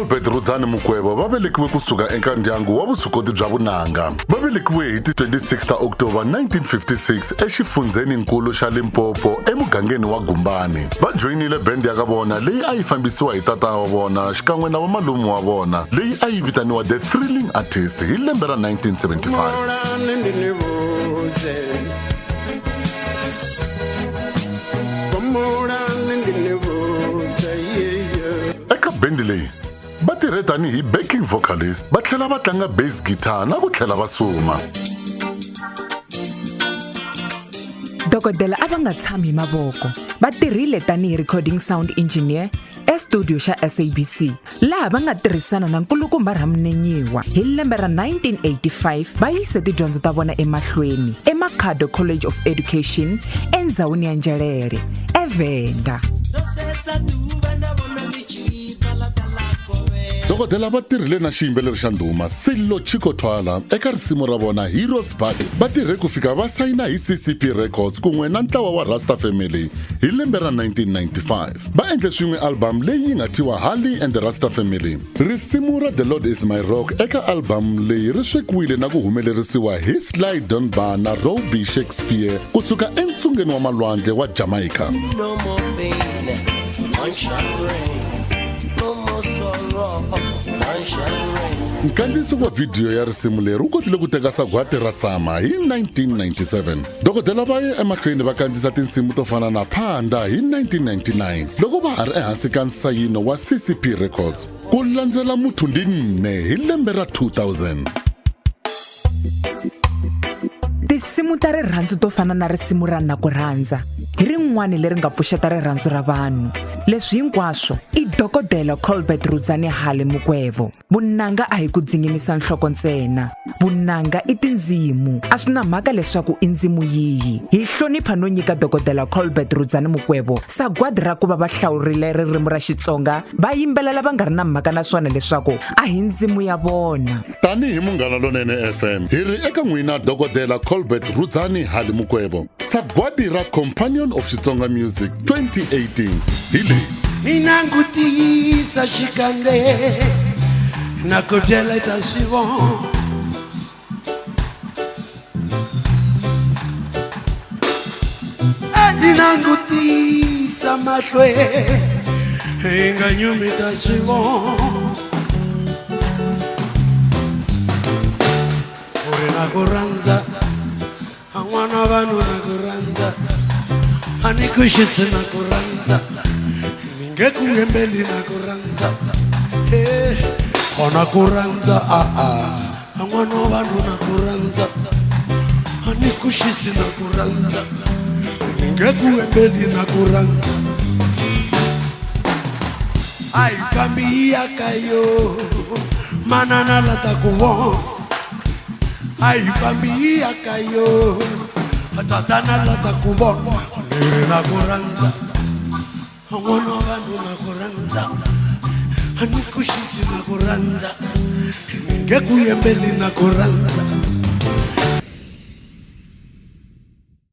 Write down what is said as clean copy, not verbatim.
Colbert Rudzani Mukwevho va velekiwe kusuka eka ndyangu wa vuswikoti bya vunanga. Va velekiwe hi ti 26 ta October 1956 exifundzheninkulu xa Limpopo emugangeni wa Gumbani. Va joyinile band ya ka vona leyi a yi fambisiwa hi tata wa vona xikan'we na vamalume wa vona leyi a yi vitaniwa The Thrilling Artist hi lembe ra 1975. Eka bendi leyi va tirhe tanihi backing vocalist va tlhela va tlanga bass guitar na ku tlhela va suma. Dokodela a va nga tshami hi mavoko. Va tirhile tanihi recording sound engineer estudio xa SABC laha va nga tirhisana na nkulukumba Ramunenyiwa. Hi lembe ra 1985 va yise tidyondzo ta vona emahlweni eMakhado College of Education endzhawini ya Nzhelele eVenda. Dokodela va tirhile na xiyimbeleri xa ndhuma Sello Chicco Twala eka risimu ra vona Heroes Party. Va tirhe ku fika va sayina hi CCP Records kun'we na ntlawa wa Rasta Family hi lembe ra 1995. Va endle swin'we album leyi yi nga thyiwa Harley and the Rasta Family. Risimu ra The Lord is My Rock eka album leyi ri swekiwile na ku humelerisiwa hi Sly Dunbar na Robbie Shakespeare kusuka entsungeni wa malwandle wa Jamaica. No more pain, none shall reign. No more sorrow, none shall reign. Nkandziyiso wa vhidiyo ya risimu leri wu kotile ku teka sagwati ra Sama hi 1997. Dokodela va ye emahlweni va kandziyisa tinsimu to fana na Phanda hi 1999 loko va ha ri ehansi ka nsayino wa CCP Records ku landzela Muthundi Nne hi lembe ra 2000. Tinsimu ta rirhandzu to fana na risimu ra Na Ku Rhandza hi rin'wana leri nga pfuxeta rirhandzu ra vanhu. Leswi hinkwaswo i Dokodela Colbert Rudzani Hale Mukwevho. Vunanga a hi ku dzinginisa nhloko ntsena. Vunanga i tindzimu. A swi na mhaka leswaku i ndzimu yihi. Hi hlonipha no nyika Dokodela Colbert Rudzani Mukwevho sagwadi ra ku va va hlawurile ririmi ra Xitsonga va yimbelela va nga ri na mhaka na swona leswaku a hi ndzimu ya vona. Tanihi Munghana Lonene FM, hi ri eka n'wina Dokodela Colbert Rudzani Hali Mukwevho, sagwadi ra Companion of Xitsonga Music 2018 hi leyi. Ni langutisa xikandze na ku byela ta swi vona. Ni langutisa mahlweni hi nga nyumi ta swi vona. Ku ri na ku rhandza a n'wana vanhu na ku rhandza a ni ku xisi na ku rhandza ni nge ku hembeli na ku rhandza e kona ku rhandza a a a n'wana vanhu na ku rhandza a ni ku xisi na ku rhandza ni nge ku hembeli na ku rhandza a hi fambi yi ya ka yo manana la ta ku vona a hi fambi yi ya ka yo tatana la ta ku vona ni ri na ku rhandza n'wana wa vanhu na ku rhandza a ni ku xisi na ku rhandza ni nge ku yembeli na ku rhandza.